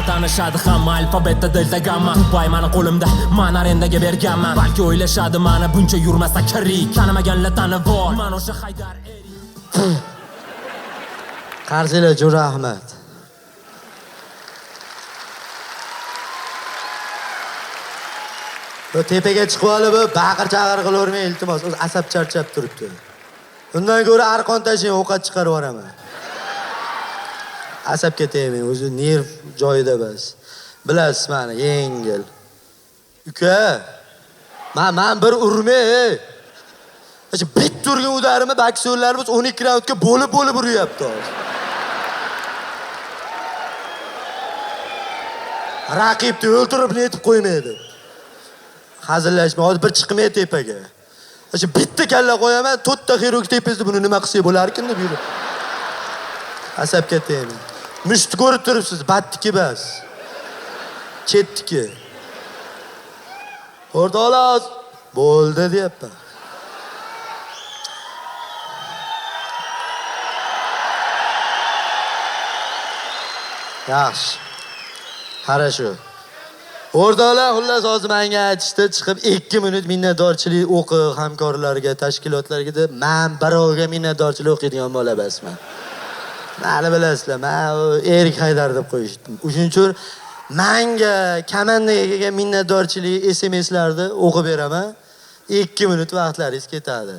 Tanishadi hamma, alfa, beta, delta, gamma. Dubay mani qo'limda, man arendaga berganman. Balki o'ylashadi mani buncha yurmasa kirik. Tanimaganlar tanib ol. Man o'sha Haydar Erik. Qarsinglar, Jo'ra Ahmad. Bu tepaga chiqib olib, baqir chaqir qilavermang, iltimos. O'zi asab charchab turibdi. Undan ko'ra arqon tashlang, ovqat chiqarib yuboraman. Asab ketayman, o'zi nerv joyida bas. Bilasiz mani, yengil. Uka, man bir urmay, ey. Shu bitta urgan udarimni boksyorlarimiz 12 raundga bo'lib-bo'lib uryapti hozir. Raqibni o'ltirib netib qo'ymaydi. Hazillashma, hozir bir chiqmay tepaga. Shu bitta kalla qo'yaman, to'rtta xirurg tepasida buni nima qilsak bo'larkin deb yurib. Asab ketaymi? Musht ko'rib turibsiz, battiki bas. Chetniki. O'rtoqlar, bo'ldi deyapman. Yaxshi. Хорошо. O'rtoqlar, xullas hozir menga aytishdi, chiqib 2 minut minnatdorchilik o'qi hamkorlarga, tashkilotlarga deb, men birovga minnatdorchilik o'qiydigan bola emasman. Mani bilasizlar, men Erik Haydar deb qo'yishdi. Shuning uchun menga komandaga kelgan minnatdorchilik SMSlarni o'qib beraman. 2 minut vaqtlaringiz ketadi.